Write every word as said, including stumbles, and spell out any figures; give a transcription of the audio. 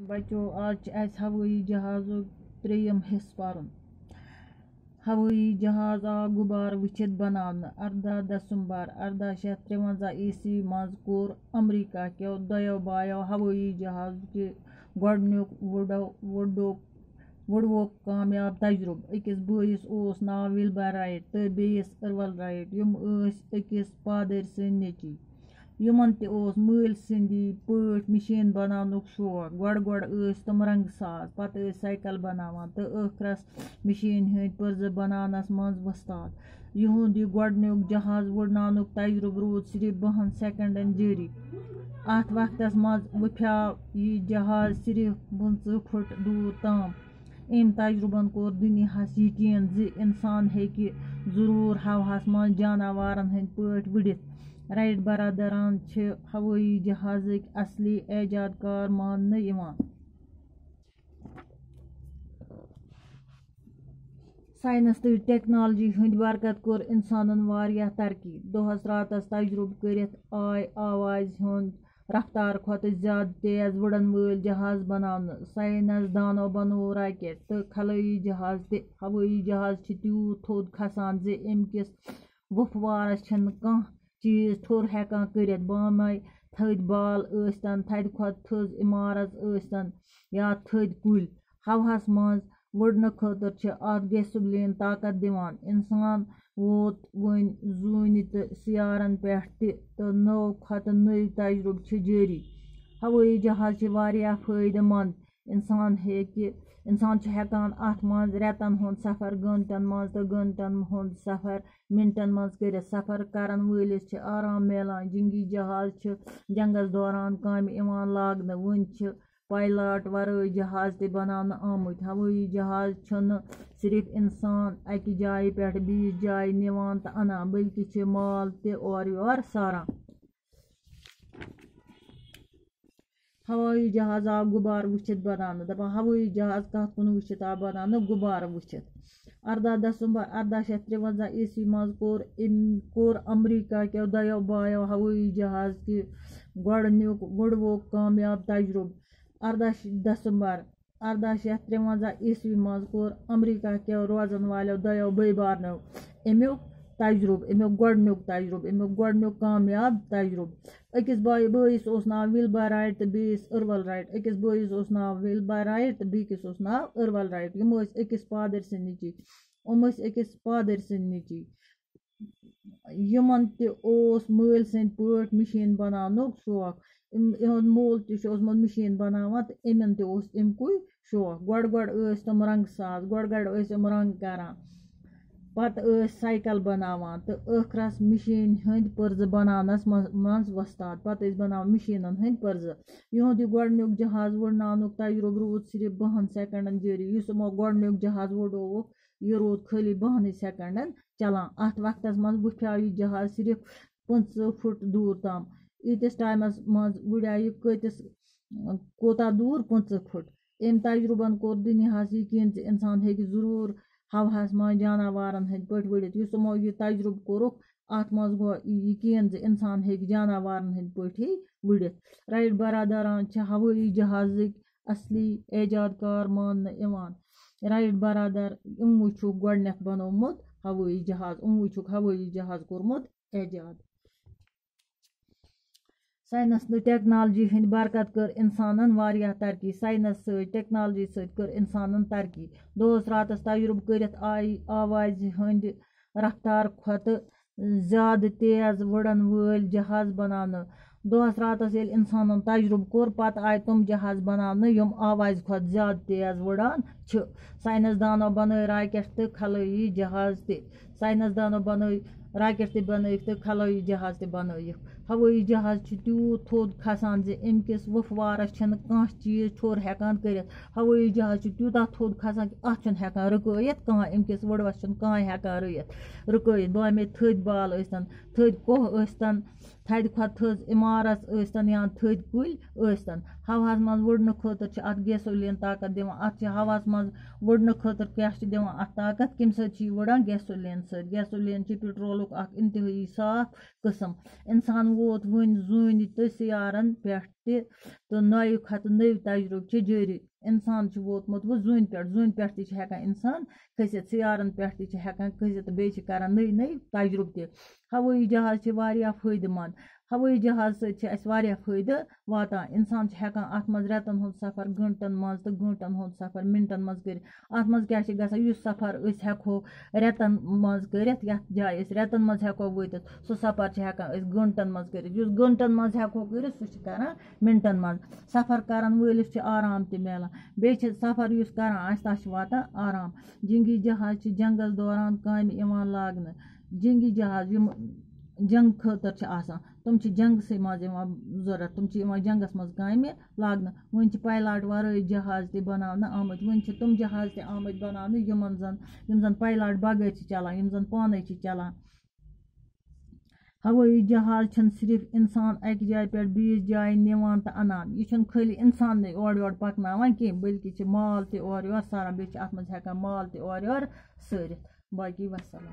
بچو، آز چھِ اَسہِ ہوٲیی جہازُک ترٛیٚیِم حصہٕ پَرُن۔ ہوٲیی جہاز آو غُبارٕ وٕچھِتھ بناونہٕ۔ اَرداہ دسمبر اَرداہ شیٚتھ ترٛوَنزاہ عیسوی منٛز کوٚر امریکہ کیو دۄیو بایو ہوٲیی جہاز کہِ گۄڈٕنیُک وُڈو-، وُڈوک، وُڈوُک کامیاب تجرُبہٕ۔ أکِس بٲیِس اوس ناو وِلبر رایٹ تہٕ بیٚیِس ارول رایٹ۔ یِم ٲسۍ أکِس پادٕرۍ سٕنٛدۍ نیٚچی۔ یِمن تہِ اوس مٲلۍ سٕنٛدی پٲٹھۍ مِشیٖن بناونُک شوق۔ گۄڈٕ گۄڈٕ ٲسۍ تِم رنٛگہٕ ساز، پتہٕ ٲسۍ سایکل بناوان تہٕ ٲخرس مِشیٖن ہٕنٛدۍ پُرزٕ بناونس منٛز وۄستاد۔ یِہُنٛد یہِ گۄڈٕنیُک جہاز وُڈناونُک تجرُبہٕ روٗد صرف بَہَن سیکنڈن جٲری۔ اتھ وقتس منٛز وُپھیاو یہِ جہاز صرف پٕنٛژٕہ فُٹ دوٗر تام۔ أمۍ تجرُبن کوٚر دُنیاہس یقین زِ انسان ہیٚکہِ ضروٗر ہوہس منٛز جاناوارن ہٕنٛدۍ پٲٹھۍ وُڈِتھ۔ رایٹ برادران چھِ ہوٲیی جہازٕکۍ اصلی ایجاد کار ماننہٕ یِوان۔ ساینس تہٕ ٹیکنالوجی ہٕنٛدۍ برکت کوٚر انسانن واریاہ ترقی۔ دۄہس راتس تجرُبہٕ کٔرِتھ آے آوازِ ہُنٛد رفتار کھۄتہٕ زیادٕ تیز وُڈن وٲلۍ جہاز بناونہٕ۔ ساینس دانو بنوو راکٹ تہٕ خلٲیی جہاز تہِ۔ ہوٲیی جہاز چھِ تیوٗت تھوٚد کھسان زِ اَمہِ کِس وُپھوارس چھِنہٕ کانٛہہ چیٖز ٹھوٚر ہٮ۪کان کٔرِتھ۔ بامے تھٔدۍ بال ٲسۍتن، تھدِ کھۄتہٕ تھٔز عمارت ٲسۍتن یا تھٔدۍ کُلۍ، ہوہس منٛز وُڈنہٕ خٲطرٕ چھِ اتھ گیسولین طاقت دِوان۔ انسان ووت وۄنۍ زوٗنہِ تہٕ سیارن پٮ۪ٹھ تہِ، تہٕ نٔو کھۄتہٕ نٔوۍ تجرُبہٕ چھِ جٲری۔ ہوٲیی جہاز چھِ واریاہ فٲیدٕ مند۔ انسان ہیٚکہِ، انسان چھُ ہٮ۪کان اتھ منٛز رٮ۪تن ہُنٛد سفر گٲنٛٹن منٛز تہٕ گٲنٛٹن ہُنٛد سفر منٹن منٛز کٔرِتھ۔ سفر کرن وٲلِس چھِ آرام میلان۔ جنگی جہاز چھِ جنگس دوران کامہِ یِوان لاگنہٕ۔ وۄنۍ چھِ پائلٹ ورٲے جہاز تہِ بناونہٕ آمٕتۍ۔ ہوٲیی جہاز چھُنہٕ صرف انسان اکہِ جایہِ پٮ۪ٹھ بیٚیِس جایہِ نِوان تہٕ انان، بلکہِ چھِ مال تہِ اورٕ یور ساران۔ ہوٲیی جہاز آو غُبارٕ وٕچھِتھ بناونہٕ۔ دَپان، ہوٲیی جہاز کَتھ کُن وٕچھِتھ آو بناونہٕ؟ غُبارٕ وٕچھِتھ۔ اَرداہ دسمبر اَرداہ شیٚتھ ترٛوَنزاہ عیسوی منٛز کوٚر أمۍ، کوٚر امریکہ کیو دۄیو بایو ہوٲیی جہاز کہِ گۄڈٕنیُک وُڈوُک کامیاب تجرُبہٕ۔ اَرداہ دسمبر اَرداہ شیٚتھ ترٛوَنزاہ عیسوی منٛز کوٚر امریکہ کیو روزن والیو دۄیو بٲے بارنیو اَمیُک تجرُبہٕ، اَمیُک گۄڈٕنیُک تجرُبہٕ، اَمیُک گۄڈٕنیُک کامیاب تجرُبہٕ۔ أکِس بٲے-، بٲیِس اوس ناو وِلبر رایٹ تہٕ بیٚیِس ارول رایٹ۔ أکِس بٲیِس اوس ناو وِلبر رایٹ تہٕ بیٚکِس اوس ناو ارول رایٹ۔ یِم ٲسۍ أکِس پادٕرۍ سٕنٛدۍ نیٚچی۔ یِم ٲسۍ أکِس پادٕرۍ سٕنٛدۍ نیٚچی۔ یِمن تہِ اوس مٲلۍ سٕنٛدۍ پٲٹھۍ مِشیٖن بناونُک شوق۔ یِم، یِہُنٛد مول تہِ چھُ اوسمُت مِشیٖن بناوان تہٕ یِمن تہِ اوس اَمہِ کُے شوق۔ گۄڈٕ گۄڈٕ ٲسۍ تِم رنٛگہٕ ساز، گۄڈٕ گۄڈٕ ٲسۍ یِم رنٛگ کران۔ پتہٕ ٲسۍ سایکل بناوان تہٕ ٲخرس مِشیٖن ہٕنٛدۍ پُرزٕ بناونس منٛز، منٛز وۄستاد۔ پتہٕ ٲسۍ بناوان مِشیٖنن ہٕنٛدۍ پُرزٕ۔ یِہُنٛد یہِ گۄڈٕنیُک جہاز وُڈناونُک تجرُبہٕ روٗد صرف بَہَن سیکنڈن جٲری۔ یُس یِمو گۄڈٕنیُک جہاز وُڈووُکھ، یہِ روٗد خٲلی بَہَنٕے سیکنڈن چلان۔ اتھ وقتس منٛز وُپھیاو یہِ جہاز صرف پٕنٛژٕہ فُٹ دوٗر تام۔ ییٖتِس ٹایمس منٛز وُڈیو یہِ کۭتِس، کوٗتاہ دوٗر؟ پٕنٛژٕہ فُٹ۔ أمۍ تجرُبن کوٚر دُنیاہس یقین زِ انسان ہیٚکہِ ضروٗر ہوہس منٛز جاناوارن ہٕنٛدۍ پٲٹھۍ وُڈِتھ۔ یُس یِمو یہِ تجرُبہٕ کوٚرُکھ، اتھ منٛز گوٚو یقین زِ انسان ہیٚکہِ جاناوارن ہٕنٛدۍ پٲٹھی وُڈِتھ۔ رایٹ برادران چھِ ہوٲیی جہازٕکۍ اصلی ایجاد کار ماننہٕ یِوان۔ رایٹ برادر، یِموٕے چھُکھ گۄڈٕنیتھ بنوومُت ہوٲیی جہاز، یِموٕے چھُکھ ہوٲیی جہاز کوٚرمُت ایجاد۔ ساینس تہٕ ٹیکنالوجی ہٕنٛدِ برکت کٔر انسانن واریاہ ترقی۔ ساینس سۭتۍ، ٹیکنالوجی سۭتۍ کٔر انسانن ترقی۔ دۄہس راتس تجرُبہٕ کٔرِتھ آیہِ آوازِ ہٕنٛدِ رفتار کھۄتہٕ زیادٕ تیز وُڈن وٲلۍ جہاز بناونہٕ۔ دۄہس راتس ییٚلہِ انسانن تجرُبہٕ کوٚر، پتہٕ آیہِ تِم جہاز بناونہٕ، یِم آوازِ کھۄتہٕ زیادٕ تیز وُڈان چھِ۔ ساینس دانو بنٲوۍ راکٹ تہٕ خلٲیی جہاز تہِ۔ ساینس دانو بنٲوۍ راکٹ تہِ بنٲوِکھ تہٕ خلٲیی جہاز تہِ بنٲوِکھ۔ ہوٲیی جہاز چھُ تیوٗت تھوٚد کھسان زِ اَمہِ کِس وُپھوارس چھِنہٕ کانٛہہ چیٖز ٹھوٚر ہٮ۪کان کٔرِتھ۔ ہوٲیی جہاز چھُ تیوٗتاہ تھوٚد کھسان کہِ اَتھ چھُنہٕ ہٮ۪کان رُکٲیِتھ کانٛہہ، اَمہِ کِس وُڈوَس چھُنہٕ کانٛہہ ہٮ۪کان رُیِتھ، رُکٲیِتھ۔ بامے تھٔدۍ بال ٲسۍتن، تھٔدۍ کوہ ٲسۍتن، تھدِ کھۄتہٕ تھٔز عمارت ٲسۍتن یا تھٔدۍ کُلۍ ٲسۍتن۔ ہوہَس منٛز وُڈنہٕ خٲطرٕ چھِ اَتھ گیسولین طاقت دِوان۔ اَتھ چھِ ہوہَس منٛز وُڈنہٕ خٲطرٕ کیٛاہ چھِ دِوان اَتھ طاقت؟ کَمہِ سۭتۍ چھِ یہِ وُڈان؟ گیسولین سۭتۍ۔ گیسولین چھِ پیٹرولُک اَکھ انتہٲیی صاف قٕسم۔ اِنسان ووت وُنہِ زوٗنہِ تہٕ سیارن پٮ۪ٹھ تہِ تہٕ نَیہِ کھۄتہٕ نٔوۍ تجرُبہٕ چھِ جٲری۔ اِنسان چھُ ووتمُت وۄنۍ زوٗنہِ پٮ۪ٹھ، زوٗنہِ پٮ۪ٹھ تہِ چھِ ہٮ۪کان اِنسان کھٔسِتھ، سیارَن پٮ۪ٹھ تہِ چھِ ہٮ۪کان کھٔسِتھ تہٕ بیٚیہِ چھِ کَران نٔوۍ نٔوۍ تجرُبہٕ تہِ۔ ہوٲیی جہاز چھِ واریاہ فٲیدٕ مند۔ ہوٲیی جہاز سۭتۍ چھِ اَسہِ واریاہ فٲیدٕ واتان۔ اِنسان چھُ ہٮ۪کان اَتھ منٛز رٮ۪تَن ہُنٛد سفر گٲنٛٹَن منٛز تہٕ گٲنٛٹَن ہُنٛد سفر مِنٹَن منٛز کٔرِتھ۔ اَتھ منٛز کیٛاہ چھِ گژھان؟ یُس سفر أسۍ ہٮ۪کو رٮ۪تَن منٛز کٔرِتھ، یَتھ جایہِ أسۍ رٮ۪تَن منٛز ہٮ۪کو وٲتِتھ، سُہ سفر چھِ ہٮ۪کان أسۍ گٲنٛٹَن منٛز کٔرِتھ۔ یُس گٲنٛٹَن منٛز ہٮ۪کو کٔرِتھ، سُہ چھِ کَران مِنٹَن منٛز۔ سفر کَرَن وٲلِس چھِ آرام تہِ میلان۔ بیٚیہِ چھِ سفر یُس کَران آسہِ، تَس چھِ واتان آرام۔ جنگی جہاز چھِ جنگَس دوران کامہِ یِوان لاگنہٕ۔ جنگی جہاز یِم جنگ خٲطرٕ چھِ آسان، تِم چھِ جنگسٕے منٛز یِوان ضوٚرَتھ، تِم چھِ یِوان جنگَس منٛز کامہِ لاگنہٕ۔ وۄنۍ چھِ پایلاٹ وَرٲے جہاز تہِ بَناونہٕ آمٕتۍ، وۄنۍ چھِ تِم جہاز تہِ آمٕتۍ بَناونہٕ، یِمَن زَن، یِم زَن پایلاٹ بغٲر چھِ چَلان، یِم زَن پانَے چھِ چَلان۔ ہوٲیی جہاز چھِنہٕ صرف اِنسان اَکہِ جایہِ پٮ۪ٹھ بیٚیِس جایہِ نِوان تہٕ اَنان، یہِ چھُنہٕ خٲلی اِنسانٕے اورٕ یورٕ پَکناوان کینٛہہ، بلکہِ چھِ مال تہِ اورٕ یورٕ ساران، بیٚیہِ چھِ اَتھ منٛز ہٮ۪کان مال تہِ اورٕ یورٕ سٲرِتھ۔ باقی وَسَلام۔